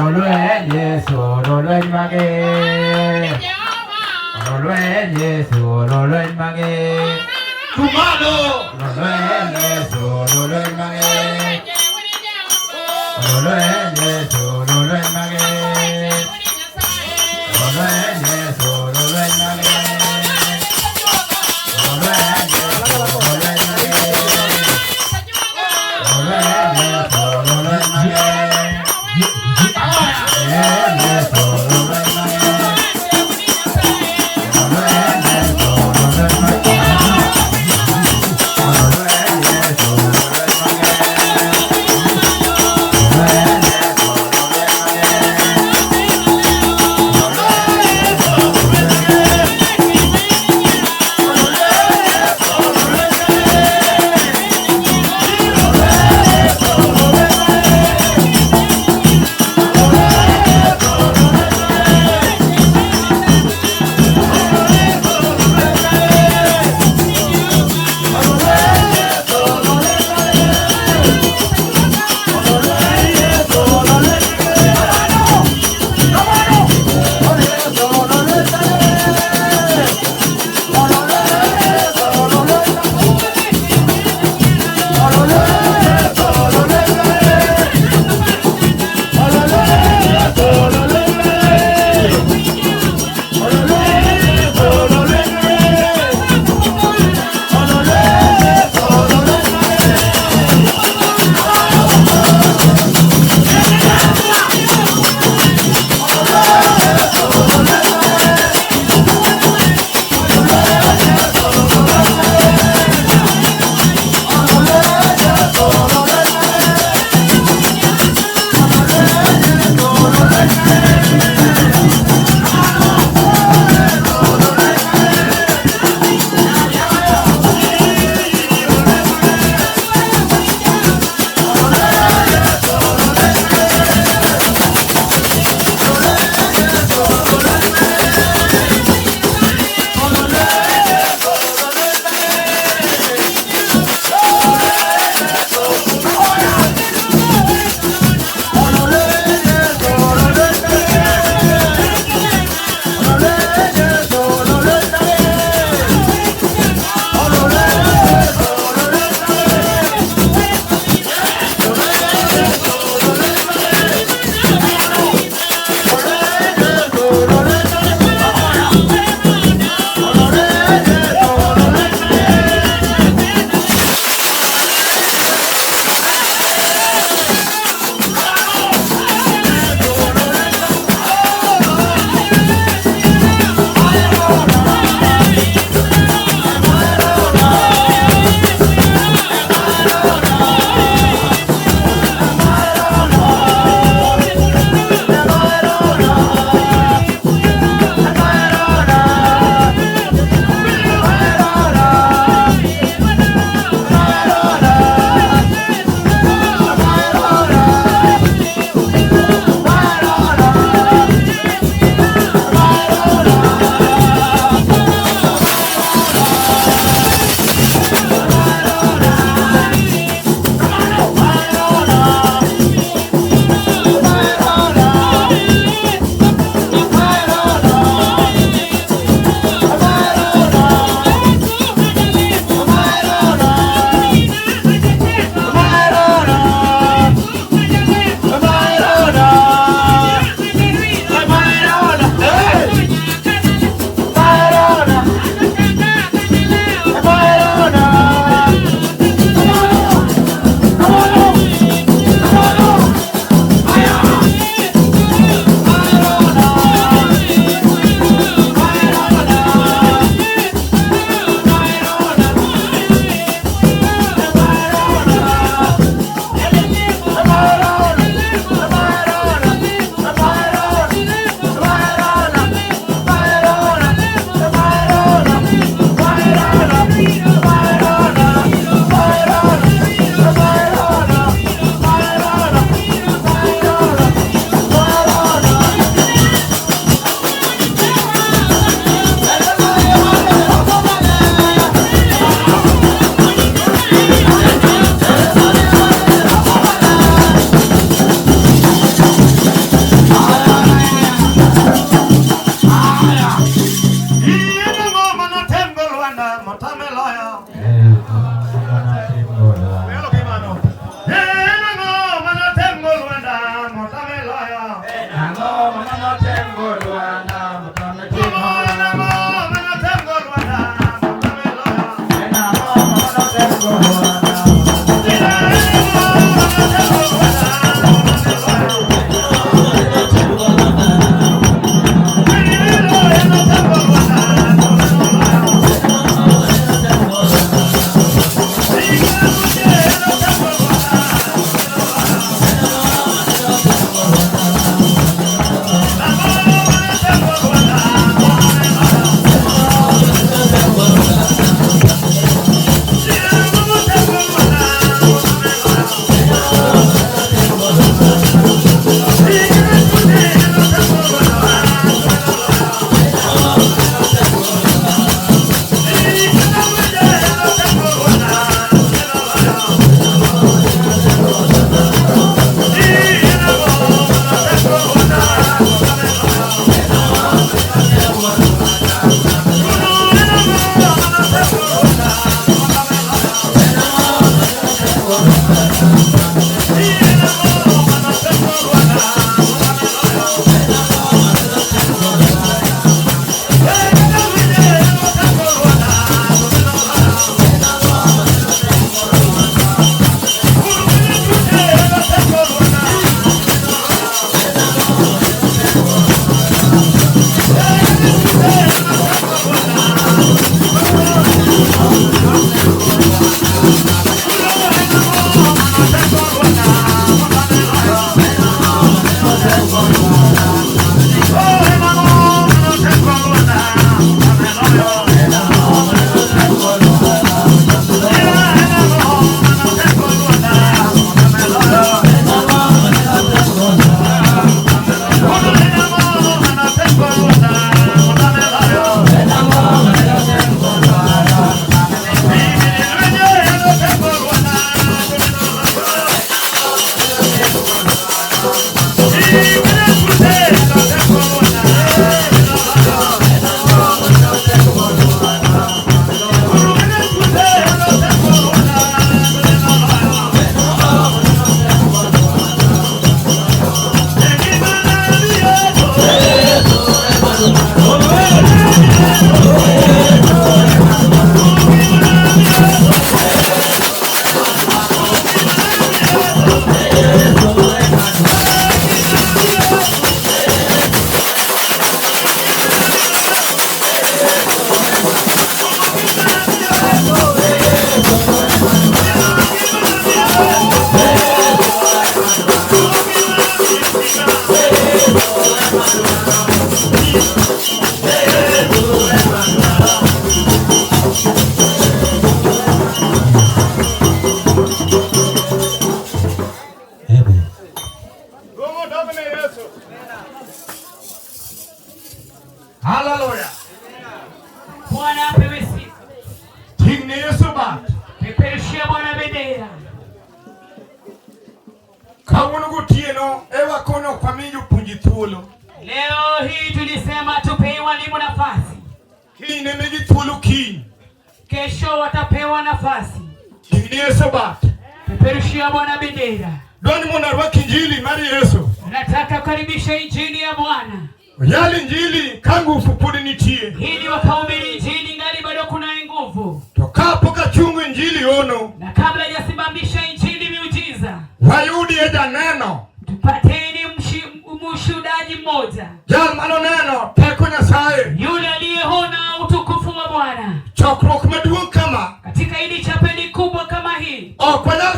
Ololweny Yesu, ololweny mager. Ololweny Yesu, ololweny mager. Tumalo. Ololweny Yesu, ololweny mager. Ololweny Yesu, ololweny mager. Ololweny Yesu, ololweny mager. Ololweny Yesu, ololweny mager. Ololweny Yesu, ololweny mager. Ololweny Yesu, ololweny mager. Ololweny Yesu, ololweny mager. Ololweny Yesu, ololweny mager. Ololweny Yesu, ololweny mager. Haleluya. Bwana apewe sifa. Ting'ne Yesu bat. Peperushia Bwana bendera. Kawuono gotieno e wakono ok wami jopuonj thuolo. Leo hii tulisema tupei walimu nafasi, Kiny ne migi thuolo kiny. kesho watapewa nafasi. Ting'ne Yesu bat. Peperushia Bwana bendera. Dwani mondo arwak injili mar Yesu. Nataka kukaribisha injili ya Bwana Oyal injili ka nguvu pod nitie. ili wakahubiri injili ngali bado kuna nguvu, To kapok achungo injili ono, na kabla hajasimamisha injili miujiza, wayudie janeno. tupateni mshuhudaji mmoja, Jal manoneno teko Nyasaye. yule aliyeona utukufu wa Bwana Chokruok maduong' kama katika hili chapeli kubwa kama hii. ok wanyal